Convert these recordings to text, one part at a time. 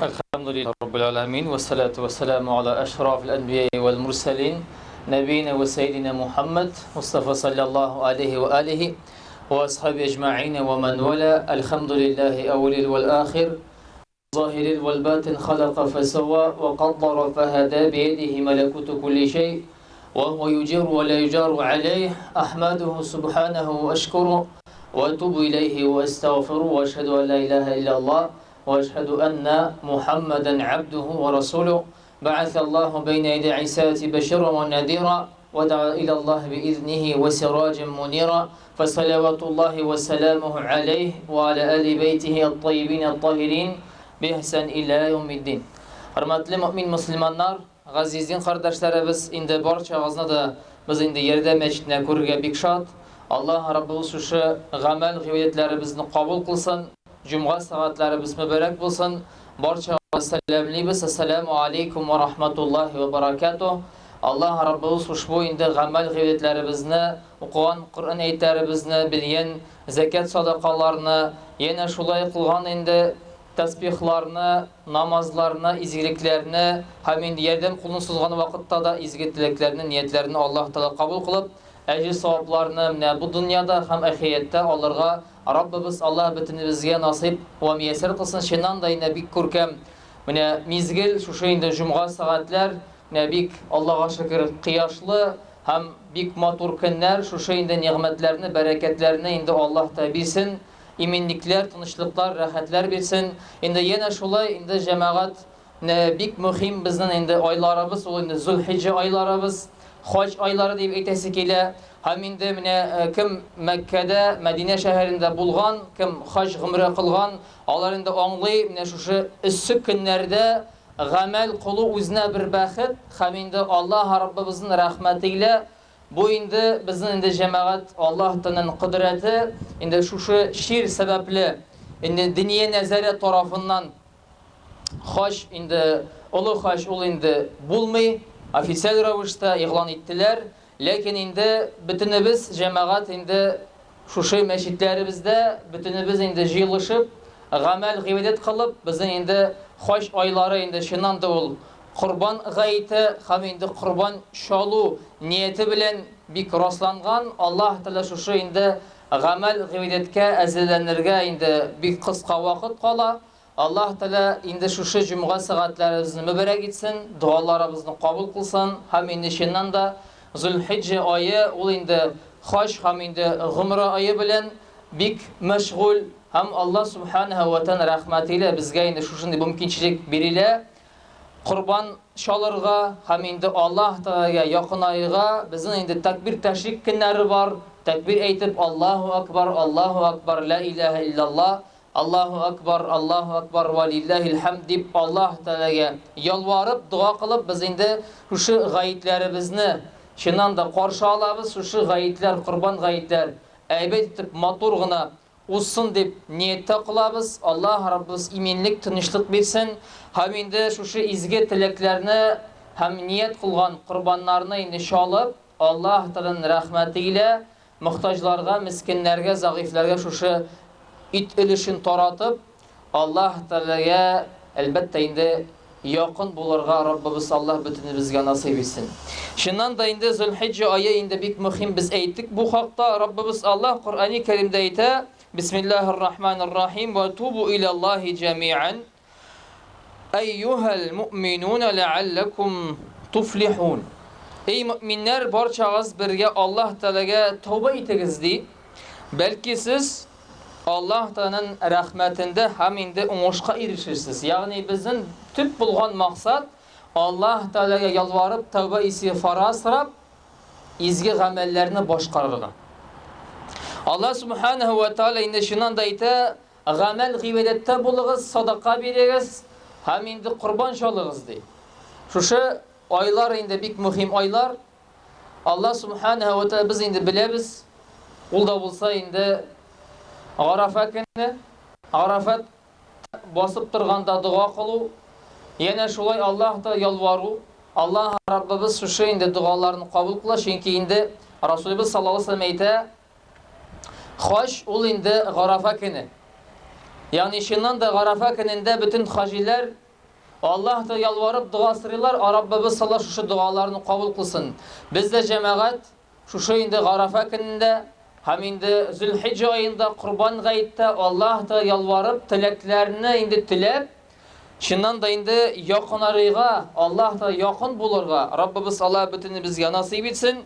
Әлхәмдүлилләһи раббил аламин вассалату вассаламу аля ашрафил анбияи вәл мурсалин нәбиина ва сәйдина Мухаммад Мустафа саллаллаһу алейхи ва алихи ва асхаби әҗмәгыйн ва ман вала. Әлхәмдүлилләһи әүвәлил вәл ахир заһирил вәл батин халака фәсәва ва каддара фәһәдә биядиһи малакуту кулли шәй ва хуа юҗиру ва ла юҗару алейх. Ахмадуху субханаху ва ашкуру ва атубу илейхи ва астагъфиру ва ашһаду ан ла илаһа илляллаһ وأشهد أن محمدا عبده ورسوله بعث الله بين يدي عيسى بشيرا ونذيرا ودعا إلى الله بإذنه وسراجا منيرا فصلوات الله وسلامه عليه وعلى آل بيته الطيبين الطاهرين بإحسان إلى يوم الدين. Хөрмәтле мөмин мөселманнар, газиз дин кардәшләребез, инде барчагызны да без инде Ярдәм мәчетенә күрергә бик шат. Аллаһ Раббыбыз шушы гамәл гыйбадәтләребезне кабул кылсын. Җомга сәгатьләребез мөбарәк булсын. Барчагызны сәламлибез. Әссәламү алейкум ва рахматуллаһи ва баракатуһ. Аллаһ Раббыбыз ушбу инде гамәл гыйбадәтләребезне, укыган Коръән әятләребезне, биргән зәкят садакаларны, янә шулай кылган инде тәсбихларны, намазларны, изгелекләрне һәм инде ярдәм кулын сузган вакытта да изге теләкләрне, ниятләрне Аллаһ Тәгалә кабул кылып, әҗер-савапларны менә бу дөньяда һәм ахирәттә алырга Раббыбыз Аллаһ бөтенебезгә насыйп вә мияссәр кылсын. Чыннан да инде бик күркәм менә мизгел, шушы инде җомга сәгатьләр, менә бик, Аллаһга шөкер, кояшлы һәм бик матур көннәр, шушы инде нигъмәтләрне, бәрәкәтләрне инде Аллаһ та бирсен, иминлекләр, тынычлыклар, рәхәтләр бирсен. Инде янә шулай инде җәмәгать, менә бик мөһим безнең инде айларыбыз, ул инде Зөлхиҗҗә айларыбыз, хаҗ айлары дип әйтәсе килә. Һәм инде менә кем Мәккәдә, Мәдинә шәһәрендә булган, кем хаҗ гомрә кылган, алар инде аңлый, менә шушы эссе көннәрдә гамәл кылу үзенә бер бәхет, һәм инде Аллаһ Раббыбызның рәхмәте илә бу инде безнең инде җәмәгать Аллаһ Тәгаләнең кодрәте, инде шушы чир сәбәпле инде Диния нәзарәт тарафыннан Хаҗ инде, олы хаҗ ул инде булмый, официаль рәвештә игълан иттеләр. Ләкин инде бөтенебез, җәмәгать инде шушы мәчетләребездә бөтенебез инде җыелышып, гамәл, гыйбадәт кылып, безнең инде хаҗ айлары инде чыннан да ул Корбан гаете һәм инде корбан чалу нияте белән бик расланган. Аллаһ Тәгалә шушы инде гамәл, гыйбадәткә әзерләнергә инде бик кыска вакыт кала. Аллаһ Тәгалә инде шушы җомга сәгатьләребезне мөбарәк итсен, догаларыбызны кабул кылсын һәм инде чыннан да Зөлхиҗҗә ае ул инде хаҗ һәм инде гомрә ае белән бик мәшгуль һәм Аллаһ Субханаһу ва Тәгалә рәхмәте илә безгә инде шушындый мөмкинчелек бирелә корбан чалырга һәм инде Аллаһ Тәгаләгә якынаерга. Безнең инде тәкбир тәшрик көннәре бар, тәкбир әйтеп Аллаһу акбар, Аллаһу акбар, ла илаһа илляллаһ, Аллаһу акбар, Аллаһу акбар, ва лиллаһил хәмд дип Аллаһ Тәгаләгә ялварып, дога кылып, без инде шушы гаетләребезне чыннан да каршы алабыз, шушы гаетләр, корбан гаетләр әйбәт итеп, матур гына узсын дип нияттә кылабыз. Аллаһ Раббыбыз иминлек, тынычлык бирсен һәм инде шушы изге теләкләрне һәм ният кылган корбаннарны инде чалып, Аллаһ Тәгаләнең рәхмәте илә Мохтаҗларга, мескеннәргә, зәгыйфьләргә шушы ит өлешен таратып, Аллаһ Тәгаләгә, әлбәттә инде, якын булырга Раббыбыз Аллаһ бөтенебезгә насыйп итсен. Чыннан да инде Зөлхиҗҗә ае инде бик мөһим, без әйттек бу хакта. Раббыбыз Аллаһ Коръәни Кәримдә әйтә, Бисмиллаһир Рахманир Рахим, Ва тубу иләллаһи җәми'ан, Әйюһәл муъминуна ләалләкум туфлихун. Эй мөэминнәр, барчагыз бергә Аллаһ Тәгаләгә тәүбә итегез, ди. Бәлки сез Аллаһ Тәгаләнең рәхмәтендә һәм инде уңышка ирешерсез. Ягъни безнең төп булган максат Аллаһ Тәгаләгә ялварып, тәүбә истигъфара сорап, изге гамәлләрне башкарырга. Аллаһ Субханаһу ва Тәгалә инде чыннан да әйтә, Гамәл гыйбадәттә булыгыз, садака бирегез һәм инде корбан чалыгыз, ди. Шушы айлар инде бик мөһим айлар. Аллаһ субханаһу ва тааля без инде беләбез, ул да булса инде Арафа көне, Арафат басып торганда дога кылу, янә шулай Аллаһ та ялвару, Аллаһ Раббыбыз шушы инде догаларны кабул кыла, чөнки инде Расулыбыз саллаллаһу алейһи ва әйтә, Хаҗ ул инде Гарафа көне. Ягъни чыннан да Гарафа көнендә бөтен хаҗиләр Аллаһ та ялварып дога сорыйлар, Раббыбыз Аллаһ шушы догаларны кабул кылсын. Без дә җәмәгать шушы инде Гарафа көнендә һәм инде Зөлхиҗҗә аенда Корбан гаеттә Аллаһ та ялварып теләкләрне инде теләп, чыннан да инде якынарыйга, Аллаһ та якын булырга Раббыбыз Аллаһ бөтенебезгә насыйп итсен.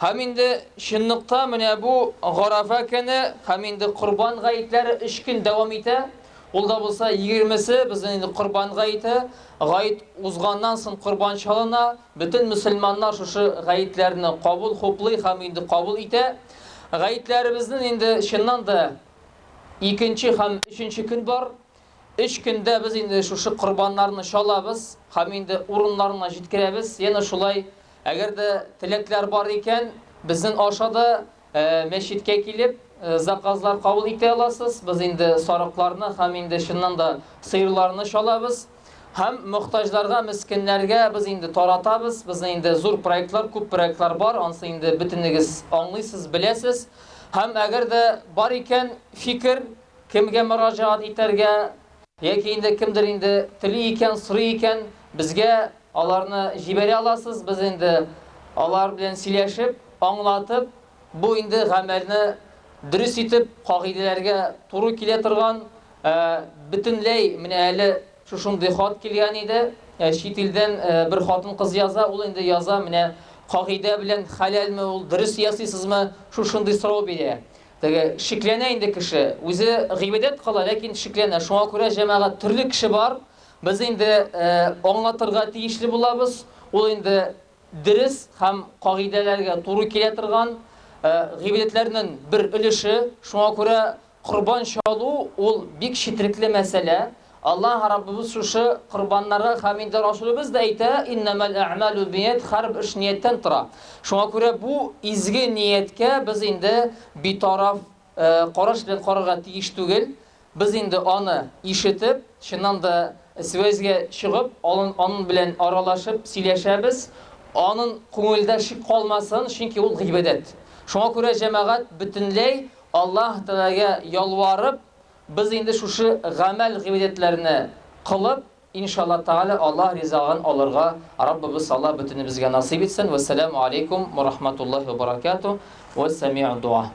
Һәм инде чынлыкта менә бу Гарафа көне һәм инде Корбан гаетләре өч көн дәвам итә. Ул да булса 20-се безнең инде Корбан гаете. Гает узганнан соң корбан чалына. Бөтен мөселманнар шушы гаетләрне кабул хуплый һәм инде кабул итә. Гаетләребезнең инде чыннан да икенче һәм өченче көн бар. Өч көндә без инде шушы корбаннарны чалабыз һәм инде урыннарына җиткерәбез. Янә шулай Әгәр дә теләкләр бар икән, безнең аша да мәчеткә килеп, заказлар кабул итә аласыз. Без инде сарыкларны һәм инде чыннан да сыерларны чалабыз. Һәм мохтаҗларга, мескеннәргә без инде таратабыз. Безнең инде зур проектлар, күп проектлар бар. Ансы инде бөтенегез аңлыйсыз, беләсез. Һәм әгәр дә бар икән фикер, кемгә мөрәҗәгать итәргә, яки инде кемдер инде тели икән, сорый икән, безгә аларны җибәрә аласыз. Без инде алар белән сөйләшеп, аңлатып, бу инде гамәлне дөрес итеп, кагыйдәләргә туры килә торган, бөтенләй менә әле шушындый хат килгән иде. Чит илдән бер хатын-кыз яза, ул инде яза, менә кагыйдә белән хәләлме ул, дөрес ясыйсызмы, шушындый сорау бирә. Теге шикләнә инде кеше. Үзе гыйбадәт кыла, ләкин шикләнә. Шуңа күрә җәмәгать төрле кеше бар. Без инде аңлатырга тиешле булабыз. Ул инде дөрес һәм кагыйдәләргә туры килә торган гыйбадәтләрнең бер өлеше. Шуңа күрә корбан чалу ул бик четерекле мәсьәлә. Аллаһ Раббыбыз шушы корбаннарга һәм инде Расулыбыз да әйтә, иннәмәл әгъмәлү биният, һәрбер эш нияттән тора. Шуңа күрә бу изге нияткә без инде битараф караш белән карарга тиеш түгел. Без инде аны ишетеп, чыннан да связьгә чыгып, аның белән аралашып сөйләшәбез. Аның күңелдә шик калмасын, чөнки ул гыйбадәт. Шуңа күрә җәмәгать бөтенләй Аллаһ Тәгаләгә ялварып, без инде шушы гамәл-гыйбадәтләрне кылып, иншалла Тәгалә, Аллаһ ризалыгын алырга Раббыбыз Аллаһ бөтенебезгә насыйп итсен. Вәссәламү алейкум ва рахматуллаһи ва баракатуһ. Вә сәми'у дуа.